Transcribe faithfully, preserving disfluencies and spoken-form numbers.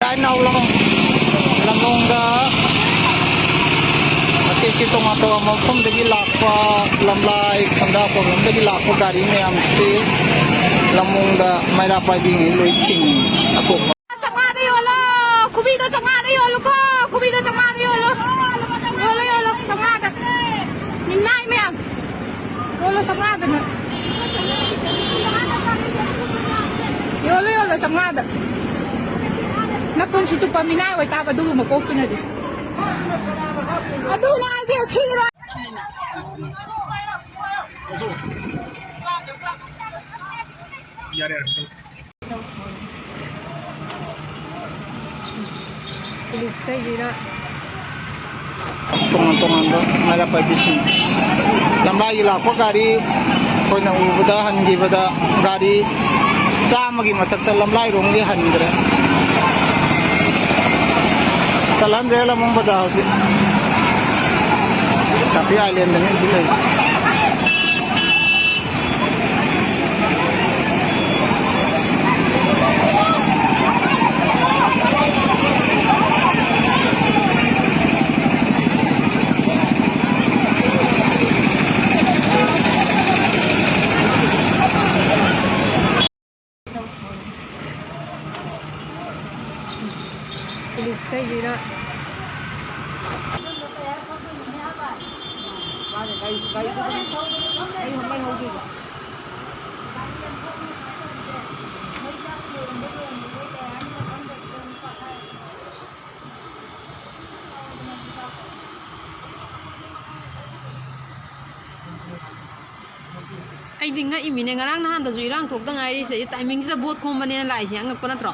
ꯂꯥꯏ ꯅꯥꯎꯂꯣꯡ ꯂꯝꯂꯣꯡꯗ ꯑꯁꯤꯁꯤ ꯇꯣꯉꯥꯟ ꯇꯣꯉꯥꯟꯕ ꯃꯐꯝꯗꯒꯤ ꯂꯥꯛꯄ, ꯂꯝꯂꯥꯏ ꯈꯣꯟꯗꯥꯐꯝ ꯂꯣꯝꯗꯒꯤ ꯂꯥꯛꯄ ꯒꯥꯔꯤ ꯃꯌꯥꯝꯁꯤ ꯂꯝꯂꯣꯡꯗ ꯃꯩꯔꯥ ꯄꯥꯏꯕꯤꯉꯩ ꯂꯣꯏ ꯊꯤꯡꯉꯤ꯫ ꯑꯇꯣꯞꯄ ꯆꯥꯝꯃꯉꯥꯗ ꯌꯣꯜꯂꯣ꯫ ꯈꯨꯕꯤꯗꯣ ꯆꯥꯝꯃꯉꯥꯗ ꯌꯣꯜꯂꯨꯀꯣ꯫ ꯈꯨꯕꯤꯗꯣ ꯆꯥꯝꯃꯉꯥꯗ ꯌꯣꯜꯂꯣ꯫ ꯌꯣꯜꯂꯣ, ꯌꯣꯜꯂꯣ, ꯆꯥꯝꯃꯉꯥꯗ꯫ ꯃꯤꯅꯥꯏ ꯃꯌꯥꯝ꯫ ꯌꯣꯜꯂꯣ, ꯆꯥꯝꯃꯉꯥꯗ ꯅꯪ꯫ ꯌꯣꯜꯂꯣ, ꯌꯣꯜꯂꯣ, ꯆꯥꯝꯃꯉꯥꯗ꯫ ꯅꯄꯨꯟꯁꯤ ꯆꯨꯞꯄ ꯃꯤꯅꯥꯏ ꯑꯣꯏꯇꯥꯕ ꯑꯗꯨꯒꯨꯝꯕ ꯀꯣꯛꯇꯨꯅꯗꯤ꯫ ꯑꯗꯨꯅ ꯑꯩꯗꯤ ꯁꯤꯔꯣꯏ꯫ ꯌꯥꯔꯦ, ꯌꯥꯔꯦ꯫ ꯄꯨꯂꯤꯁ ꯀꯩꯒꯤꯅ ꯇꯣꯉꯥꯟ ꯇꯣꯉꯥꯟꯕ ꯃꯩꯔꯥ ꯄꯥꯏꯕꯤꯁꯤꯡ꯫ ꯂꯝꯂꯥꯏꯒꯤ ꯂꯥꯛꯄ ꯒꯥꯔꯤ ꯑꯩꯈꯣꯏꯅ ꯎꯕꯗ ꯍꯟꯈꯤꯕꯗ ꯒꯥꯔꯤ ꯆꯥꯝꯃꯒꯤ ꯃꯊꯛꯇ ꯂꯝꯂꯥꯏꯔꯣꯝꯒꯤ ꯍꯟꯈ꯭ꯔꯦ꯫ ꯆꯠꯍꯟꯗ꯭ꯔꯦ ꯂꯝꯂꯣꯡ ꯕꯖꯥꯔ ꯍꯧꯖꯤꯛ꯫ ꯇ꯭ꯔꯥꯐꯤꯛ ꯑꯥꯏꯂꯦꯟꯗꯅꯤ ꯍꯧꯖꯤꯛ ꯂꯩꯔꯤꯁꯦ꯫ ꯄꯨꯂꯤꯁ ꯀꯩꯒꯤꯅ ꯑꯩꯗꯤ ꯉꯛꯏꯃꯤꯅꯦ, ꯉꯔꯥꯡ ꯅꯍꯥꯟꯗꯁꯨ ꯏꯔꯥꯡ ꯊꯣꯛꯇ ꯉꯥꯏꯔꯤ, ꯁꯤꯗꯩꯁꯤꯗ ꯇꯥꯏꯃꯤꯡꯁꯤꯗ ꯚꯣꯠ ꯈꯣꯝꯕꯅꯦꯅ ꯂꯥꯛꯏꯁꯦ, ꯑꯉꯛꯄ ꯅꯠꯇ꯭ꯔꯣ?